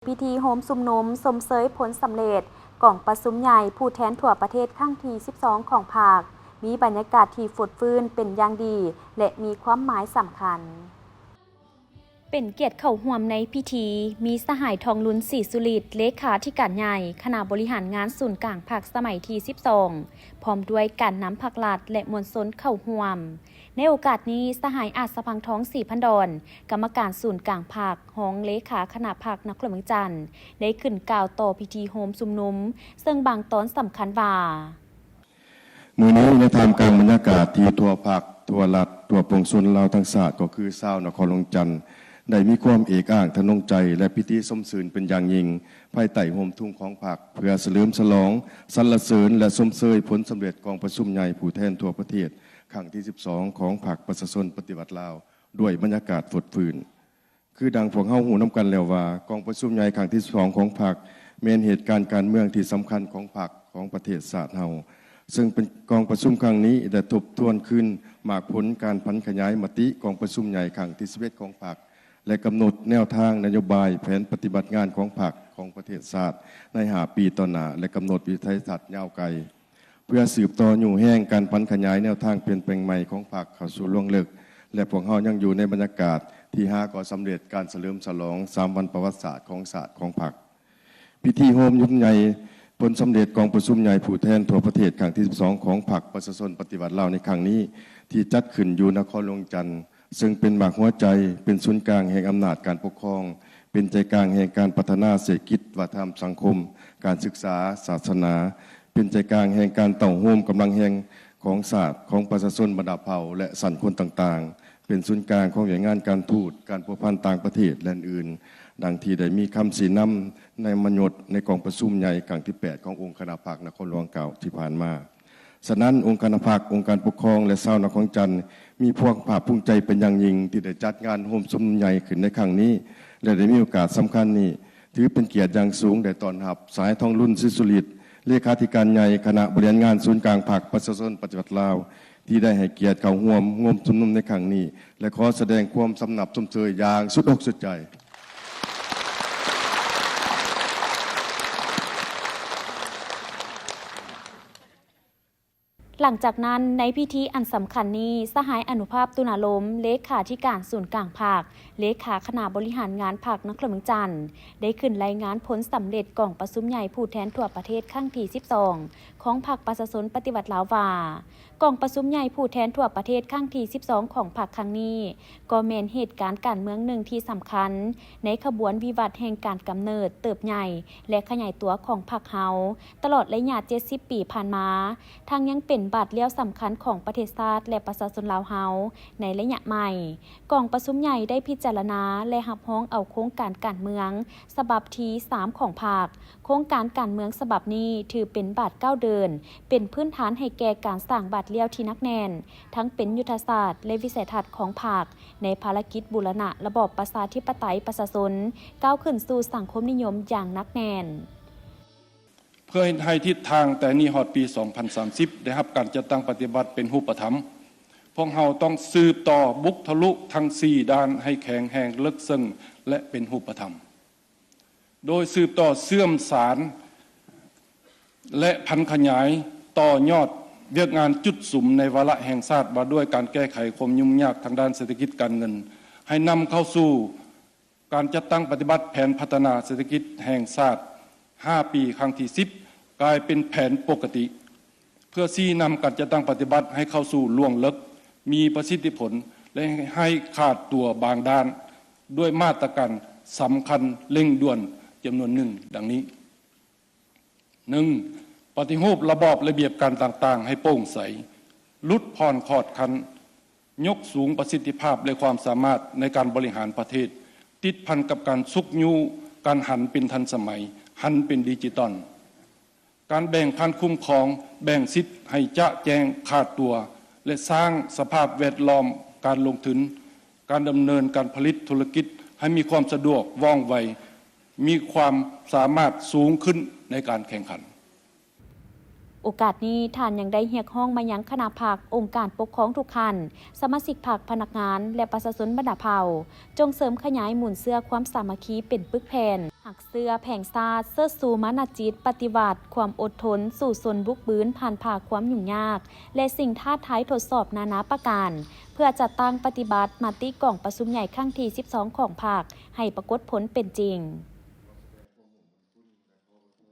ພິທີໂຮມຊຸມນຸມຊົມເຊີຍຜົນສຳເລັດກອງປະຊຸມໃຫຍ່ຜູ້ແທນທົ່ວປະເທດຄັ້ງທີສິບສອງຂອງພັກ ມີບັນຍາກາດທີ່ຟົດຟື້ນເປັນຢ່າງດີ ແລະ ມີຄວາມໝາຍສຳຄັນ. ເປັນກຽດເຂົ້າຮ່ວມໃນພິທີ ມີສະຫາຍ ທອງລຸນ ສີສຸລິດ ເລຂາທິການໃຫຍ່ຄະນະບໍລິຫານງານສູນກາງພັກສະໄໝທີສິບສອງ ພ້ອມດ້ວຍການນຳພັກລັດ ແລະ ມວນຊົນເຂົ້າຮ່ວມ. ໃນໂອກາດນີ້, ສະຫາຍ ອາດສະພັງທອງ ສີພັນດອນ ກຳມະການສູນກາງພັກ, ຮອງເລຂາຄະນະພັກນະຄອນຫຼວງວຽງຈັນ ໄດ້ຂຶ້ນກ່າວຕໍ່ພິທີໂຮມຊຸມນຸມ, ເຊິ່ງບາງຕອນສຳຄັນວ່າ ມື້ນີ້ໃນທ່າມກາງບັນຍາກາດທີ່ທົ່ວພັກ, ທົ່ວລັດ, ທົ່ວປວງຊົນລາວທັງຊາດ ກໍຄືຊາວນະຄອນຫຼວງວຽງຈັນ ໄດ້ມີຄວາມເອກອ້າງທະນົງໃຈ ແລະ ປີຕິຊົມຊື່ນເປັນຢ່າງຍິ່ງ ພາຍໃຕ້ຮົ່ມທຸງຂອງພັກ ເພື່ອສະເຫຼີມສະຫຼອງ, ສັນລະເສີນ ແລະ ຊົມເຊີຍຜົນສຳເລັດກອງປະຊຸມໃຫຍ່ຜູ້ແທນທົ່ວປະເທດ ຄັ້ງທີສິບສອງ ຂອງພັກປະຊາຊົນປະຕິວັດລາວ ດ້ວຍບັນຍາກາດຟົດຟື້ນ. ຄືດັ່ງພວກເຮົາຮູ້ນຳກັນແລ້ວວ່າ, ກອງປະຊຸມໃຫຍ່ຄັ້ງທີສິບສອງຂອງພັກ ແມ່ນເຫດການການເມືອງທີ່ສຳຄັນຂອງພັກ, ຂອງປະເທດຊາດເຮົາ, ເຊິ່ງເປັນກອງປະຊຸມຄັ້ງນີ້ໄດ້ທົບທວນຄືນໝາກຜົນການຜັນຂະຫຍາຍມະຕິກອງປະຊຸມໃຫຍ່ຄັ້ງທີສິບເອັດຂອງພັກ ແລະ ກຳນົດແນວທາງນະໂຍບາຍ, ແຜນປະຕິບັດງານຂອງພັກ, ຂອງປະເທດຊາດໃນຫ້າປີຕໍ່ໜ້າ ແລະ ກຳນົດວິໄສທັດຍາວໄກ. ເພື່ອສືບຕໍ່ຍູ້ແຮງການຜັນຂະຫຍາຍແນວທາງປ່ຽນແປງໃໝ່ຂອງພັກເຂົ້າສູ່ລວງເລິກ ແລະ ພວກເຮົາຍັງຢູ່ໃນບັນຍາກາດທີ່ຫາກໍສຳເລັດການສະເຫຼີມສະຫຼອງສາມວັນປະຫວັດສາດຂອງຊາດຂອງພັກ. ພິທີໂຮມຊຸມໃຫຍ່ຜົນສຳເລັດກອງປະຊຸມໃຫຍ່ຜູ້ແທນທົ່ວປະເທດຄັ້ງທີສິບສອງຂອງພັກປະຊາຊົນປະຕິວັດລາວໃນຄັ້ງນີ້ ທີ່ຈັດຂຶ້ນຢູ່ນະຄອນຫຼວງວຽງຈັນ ເຊິ່ງເປັນໝາກຫົວໃຈ, ເປັນສູນກາງແຫ່ງອຳນາດການປົກຄອງ, ເປັນໃຈກາງແຫ່ງການພັດທະນາເສດຖະກິດ, ວັດທະນະທຳ, ສັງຄົມ, ການສຶກສາ, ສາສະໜາ, ເປັນໃຈກາງແຫ່ງການເຕົ້າໂຮມກຳລັງແຮງຂອງຊາດ, ຂອງປະຊາຊົນບັນດາເຜົ່າ ແລະ ຊັ້ນຄົນຕ່າງໆ, ເປັນສູນກາງຂອງວຽກງານການທູດ, ການພົວພັນຕ່າງປະເທດ ແລະ ອື່ນໆ, ດັ່ງທີ່ໄດ້ມີຄຳຊີ້ນຳໃນມະຍົດໃນກອງປະຊຸມໃຫຍ່ຄັ້ງທີແປດຂອງອົງຄະນະພັກນະຄອນຫຼວງເກົ່າທີ່ຜ່ານມາ. ສະນັ້ນ, ອົງຄະນະພັກ, ອົງການປົກຄອງ ແລະ ຊາວນະຄອນວຽງຈັນ ມີຄວາມພາກພູມໃຈເປັນຢ່າງຍິ່ງ ທີ່ໄດ້ຈັດງານໂຮມຊຸມນຸມໃຫຍ່ຂຶ້ນໃນຄັ້ງນີ້ ແລະ ໄດ້ມີໂອກາດສຳຄັນນີ້ ຖືເປັນກຽດຢ່າງສູງໄດ້ຕ້ອນຮັບ ສະຫາຍ ທອງລຸນ ສີສຸລິດ ເລຂາທິການໃຫຍ່ຄະນະບໍລິຫານງານສູນກາງພັກປະຊາຊົນປະຕິວັດລາວ ທີ່ໄດ້ໃຫ້ກຽດເຂົ້າຮ່ວມໂຮມຊຸມນຸມໃນຄັ້ງນີ້ ແລະ ຂໍສະແດງຄວາມສຳນັບຊົມເຊີຍຢ່າງສຸດອົກສຸດໃຈ. ຫຼັງຈາກນັ້ນ, ໃນພິທີອັນສຳຄັນນີ້, ສະຫາຍ ອະນຸພາບ ຕຸນາລົມ ເລຂາທິການສູນກາງພັກ, ເລຂາຄະນະບໍລິຫານງານພັກນະຄອນຫຼວງວຽງຈັນ ໄດ້ຂຶ້ນລາຍງານຜົນສຳເລັດກອງປະຊຸມໃຫຍ່ຜູ້ແທນທົ່ວປະເທດຄັ້ງທີສິບສອງ ຂອງພັກປະຊາຊົນປະຕິວັດລາວວ່າ, ກອງປະຊຸມໃຫຍ່ຜູ້ແທນທົ່ວປະເທດຄັ້ງທີສິບສອງຂອງພັກຄັ້ງນີ້ ກໍແມ່ນເຫດການການເມືອງໜຶ່ງທີ່ສຳຄັນ ໃນຂະບວນວິວັດແຫ່ງການກຳເນີດ, ເຕີບໃຫຍ່ ແລະ ຂະຫຍາຍຕົວຂອງພັກເຮົາ ຕະຫຼອດໄລຍະເຈັດສິບປີຜ່ານມາ, ທັງຍັງເປັນບາດລ້ຽວສຳຄັນຂອງປະເທດຊາດ ແລະ ປະຊາຊົນລາວເຮົາໃນໄລຍະໃໝ່. ກອງປະຊຸມໃຫຍ່ໄດ້ພິຈາລະນາ ແລະ ຮັບຮອງເອົາໂຄງການການເມືອງສະບັບທີສາມຂອງພັກ. ໂຄງການການເມືອງສະບັບນີ້ຖືເປັນບາດກ້າວເດີນ, ເປັນພື້ນຖານໃຫ້ແກ່ການສ້າງບາດລ້ຽວທີ່ໜັກແໜ້ນ, ທັງເປັນຍຸດທະສາດ ແລະ ວິໄສທັດຂອງພັກ ໃນພາລະກິດບູລະນະລະບອບປະຊາທິປະໄຕປະຊາຊົນ ກ້າວຂຶ້ນສູ່ສັງຄົມນິຍົມຢ່າງໜັກແໜ້ນ. ເພື່ອເຮັດໃຫ້ທິດທາງແຕ່ນີ້ຮອດປີສອງພັນສາມສິບ ໄດ້ຮັບການຈັດຕັ້ງປະຕິບັດເປັນຮູບປະທຳ, ພວກເຮົາຕ້ອງສືບຕໍ່ບຸກທະລຸທັງສີ່ດ້ານໃຫ້ແຂງແຮງເລິກເຊິ່ງ ແລະ ເປັນຮູບປະທຳ. ໂດຍສືບຕໍ່ເຊື່ອມສານ ແລະ ຜັນຂະຫຍາຍຕໍ່ຍອດວຽກງານຈຸດສຸມໃນວາລະແຫ່ງຊາດວ່າດ້ວຍການແກ້ໄຂຄວາມຫຍຸ້ງຍາກທາງດ້ານເສດຖະກິດການເງິນ ໃຫ້ນຳເຂົ້າສູ່ການຈັດຕັ້ງປະຕິບັດແຜນພັດທະນາເສດຖະກິດແຫ່ງຊາດຫ້າປີຄັ້ງທີສິບ ກາຍເປັນແຜນປົກກະຕິ. ເພື່ອຊີ້ນຳການຈັດຕັ້ງປະຕິບັດໃຫ້ເຂົ້າສູ່ລວງເລິກ, ມີປະສິດທິຜົນ ແລະ ໃຫ້ຂາດຕົວບາງດ້ານ ດ້ວຍມາດຕະການສຳຄັນເລັ່ງດ່ວນຈຳນວນໜຶ່ງ ດັ່ງນີ້. ໜຶ່ງ, ປະຕິຮູບລະບອບລະບຽບການຕ່າງໆໃຫ້ໂປ່ງໃສ, ຫຼຸດຜ່ອນຂອດຂັ້ນ, ຍົກສູງປະສິດທິພາບ ແລະ ຄວາມສາມາດໃນການບໍລິຫານປະເທດ, ຕິດພັນກັບການຊຸກຍູ້ການຫັນເປັນທັນສະໄໝ, ຫັນເປັນດິຈິຕອນ. ການແບ່ງພັນຄຸ້ມຄອງ, ແບ່ງສິດໃຫ້ຈະແຈ້ງຂາດຕົວ ແລະ ສ້າງສະພາບແວດລ້ອມການລົງທຶນ, ການດຳເນີນການຜະລິດທຸລະກິດໃຫ້ມີຄວາມສະດວກ, ວ່ອງໄວ, ມີຄວາມສາມາດສູງຂຶ້ນໃນການແຂ່ງຂັນ. ໂອກາດນີ້ ທ່ານຍັງໄດ້ຮຽກຮ້ອງມາຍັງຄະນະພັກ, ອົງການປົກຄອງທຸກຂັ້ນ, ສະມາຊິກພັກ, ພະນັກງານ ແລະ ປະຊາຊົນບັນດາເຜົ່າ, ຈົ່ງເສີມຂະຫຍາຍມູນເຊື້ອຄວາມສາມັກຄີເປັນປຶກແຜ່ນ, ຮັກເຊື້ອແຜງຊາດ, ເຊີດຊູມານະຈິດປະຕິວັດ, ຄວາມອົດທົນ, ສູ້ຊົນບຸກບືນ, ຜ່ານຜ່າຄວາມຫຍຸ້ງຍາກ ແລະ ສິ່ງທ້າທາຍທົດສອບນານາປະການ, ເພື່ອຈັດຕັ້ງປະຕິບັດມະຕິກອງປະຊຸມໃຫຍ່ຄັ້ງທີສິບສອງຂອງພັກ ໃຫ້ປາກົດຜົນເປັນຈິງ.